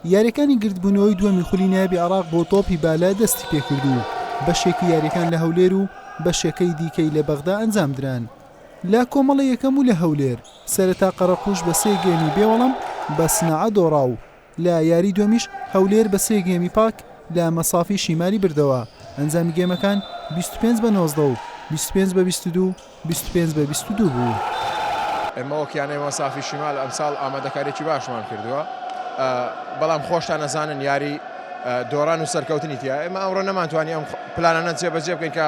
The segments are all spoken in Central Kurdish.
یاریەکانی گردبوونەوەی دووەمی خولی نایابی عێراق بۆ تۆپی بالە دەستی پێکرد و بەشێکی یاریەکان لە هەولێر و بەشەکەی دیکەی لە بەغدا ئەنجامدران. لە کۆمەڵەی یەکەم و لە هەولێر سەرەتا قەرەقوش بە سێ گێمی بێ وەڵام بە سناعە دۆڕا و لە یاری دووەمیش هەولێر بە سێ گێمی پاک لە مەسافی شیمالی بردەوە، ئەنجامی گێمەکان 25 بە 19 و 25 بە 22 25 بە 22 بوو. ئێمە وەک یانەی مەسافی شیمال ئەمساڵ ئامادەکاریی باشمان کردووە، بەڵام خۆشتان ئەزانن یاری دۆڕان و سەرکەوتنی تیا ئێمە ئەمڕۆ نەمانتوانی ئەم پلانانە جێبەجێ بکەین کە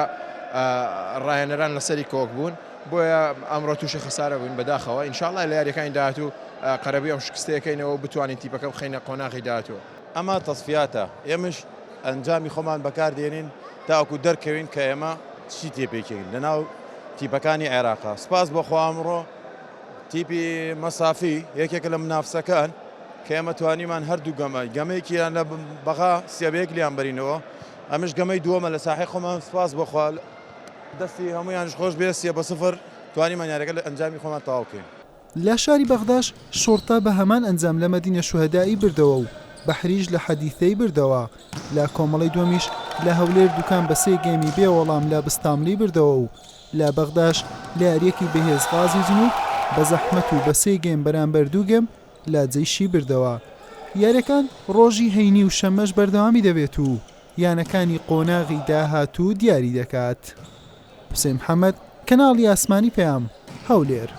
ڕاهێنەران لەسەری کۆک بوون بۆیە ئەمڕۆ تووشی خەسارە بووین بەداخەوە ئینشاءاللە لە یاریەکانی داهاتوو قەرەبووی ئەم شکستەیەکەینەوە و بتوانین تیپەکە بخەینە قۆناغی داهاتوو. ئەمە تەسفیاتە ئێمەش ئەنجامی خۆمان بەکار دێنین تاوەکو دەرکەوین کە ئێمە چی تێپێکین لەناو تیپەکانی عێراقا سپاس بۆ خوا ئەمڕۆ تیپی مەسافی یەکێکە لە منافسەکان کە ئێمە توانیمان هەردوو گەمە گەمەیەکیان لە بەغا سێبەیەک لیان بەرینەوە ئەمش گەمەی دووەمە لە ساحەی خۆمان سپاس بۆ خوا دەستی هەموویانش خۆش بێ 3-0 توانیمان یاریەکە لە ئەنجامی خۆمان تەواو بکەین. لە شاری بەغداش شوڕتە بە هەمان ئەنجام لە مەدینە شوهەدا'ی بردەوە و بەحریش لە حەدیثەی بردەوە، لە کۆمەڵەی دووەمیش لە هەولێر دوکان بە سێ گێمی بێ وەڵام لە بستاملی بردەوە و لە بەغداش لە یارییەکی بەهێز غازی جنوب بە زەحمەت و بە سێ گێم بەرامبەر دوو گێم لە جەیشی بردەوە. یارییەکان ڕۆژی هەینی و شەممەش بەردەوامی دەبێت و یانەکانی قۆناغی داهاتوو دیاری دەکات. حوسێن محەمەد، کەناڵی ئاسمانی پەیام، هەولێر.